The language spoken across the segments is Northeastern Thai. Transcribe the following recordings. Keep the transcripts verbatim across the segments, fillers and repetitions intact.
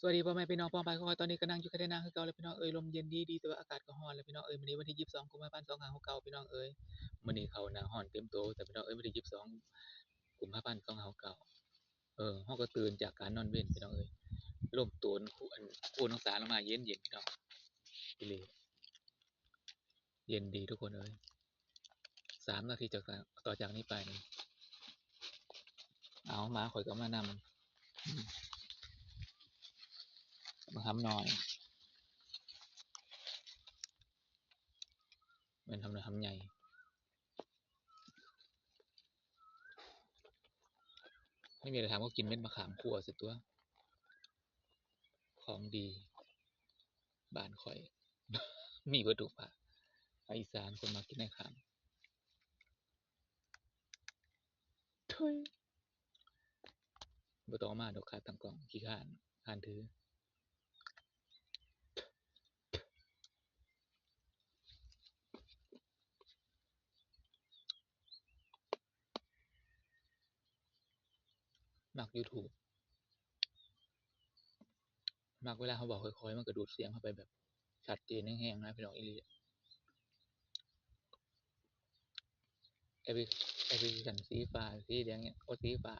สวัสดีพ่อแม่พี่น้องป้องไปขอตอนนี้ก็นั่งอยู่แค่นาคือเก่าเลยพี่น้องเอ้ย ลมเย็นดีดี แต่ว่าอากาศก็ร้อนเลยพี่น้องเอ้ย มื้อนี้วันที่ยี่สิบสองกุมภาพันธ์สองห้าหกเก้าพี่น้องเอ้ย มื้อนี้เข้าหน้าร้อนเต็มโตแต่พี่น้องเอ้ย วันที่ยี่สิบสองกุมภาพันธ์สองห้าหกเก้า เออ เฮาก็ตื่นจากการนอนเว็นพี่น้องเอ้ย ลมโตนคู่ อัน คู่น้องสาลงมาเย็นเย็นพี่น้อง อีหลี เย็นดีทุกคนเอ้ย สามนาทีจาก ต่อจากนี้ไปนี่ เอาหมาข่อยก็มานำ อืม มาหำหน่อย แม่นหำหน่อยหำใหญ่ ไม่มีอะไรทำก็กินเม็ดมะขามคั่วสิตัว ของดี บ้านข่อย มีเบิดทุกภาค ภาคอีสานคนมักกินมะขาม ทุย บ่ต้องเอามาดอก ขาตั้งกล้อง ขี้คร้าน คร้านถือ มัก YouTube มักเวลาเขาเว้าค่อยๆ มันก็ดูดเสียงเข้าไปแบบชัดเจนแฮงๆ นะพี่น้อง อีหลี แอปพลิ แอปพลิเคชันสีฟ้า สีแดงเนี่ย โอ้ สีฟ้า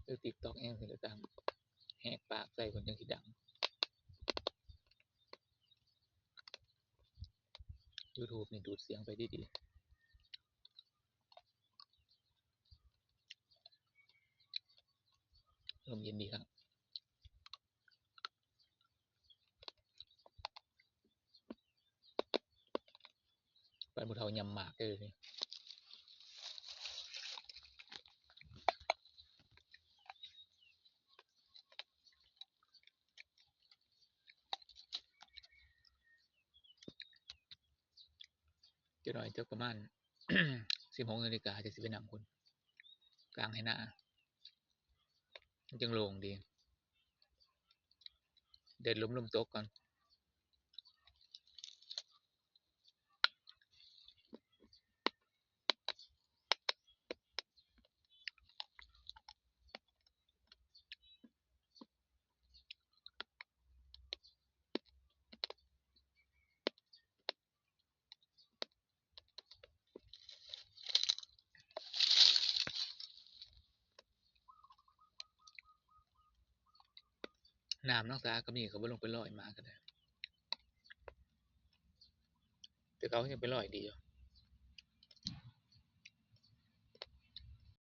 หรือ TikTok เองสิก็ตาม แหกปากใส่เพิ่นจั่งสิดัง YouTube นี่ดูดเสียงไปดีๆ ลมเย็นดีครับ ปานผู้เฒ่ายำหมากเด้อนี่ จักหน่อยจักประมาณ สิบหกนาฬิกา จั่งสิไปนั่งพุ้น กลางไฮ่นา มันจั่งโล่งดี แดดลมลมตกก่อน น้ำน้องสาก็มี เขาบ่ลงไปลอยหมาก็ได้ แต่เขายังไปลอยดีอยู่